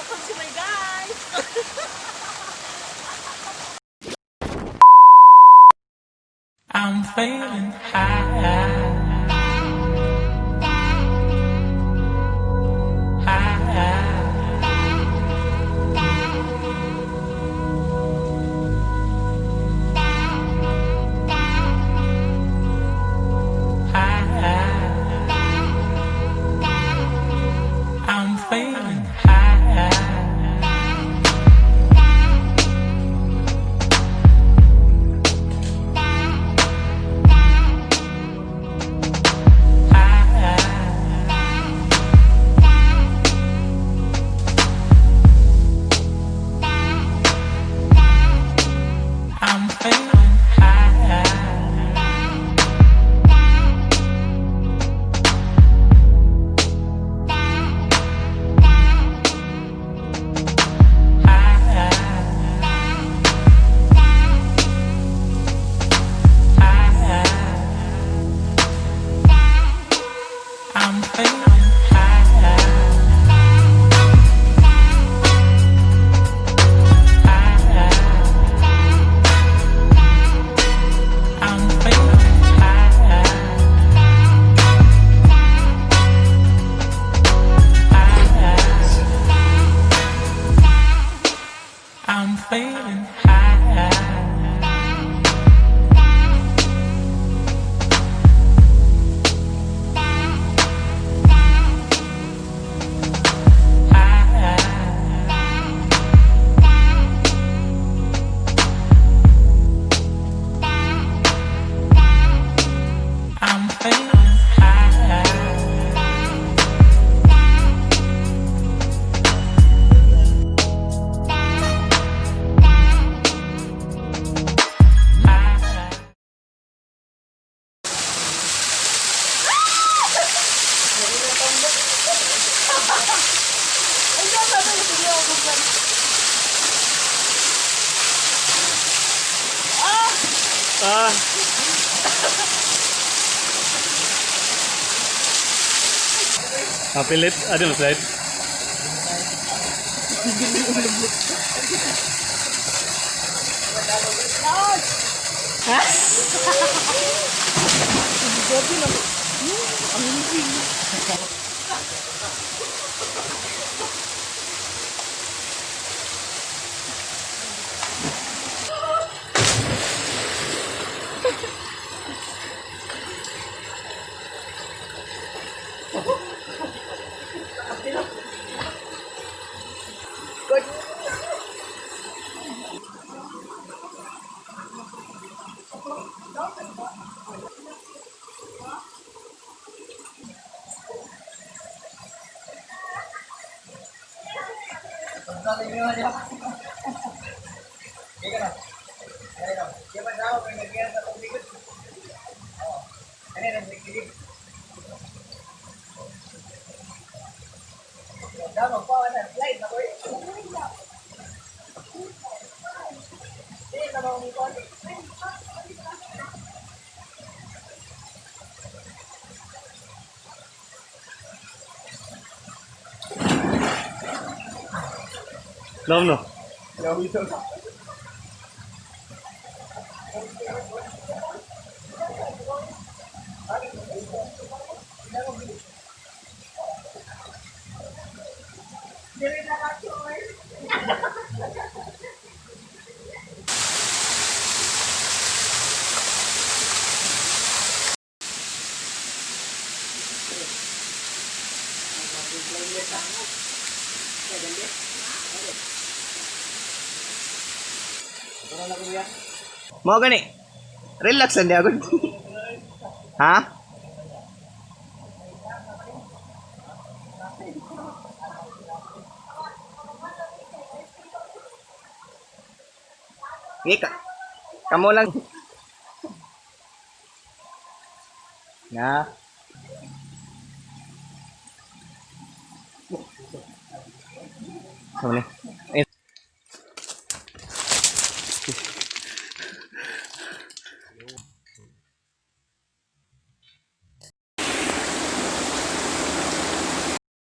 Welcome to my guys! I'm feeling high. High. High. I'm feeling high. I'm feeling high. High. I'm feeling high. High. I'm feeling high. High. I'm feeling high. High. I'm feeling high. High. Ay, sabi ko, sige ako dyan. Ah. Mapilit. Ano mo slide? Love no. Mo gani. Relax lang di ako. Ha? Sige ka. Kamo lang. Na. Sama ni.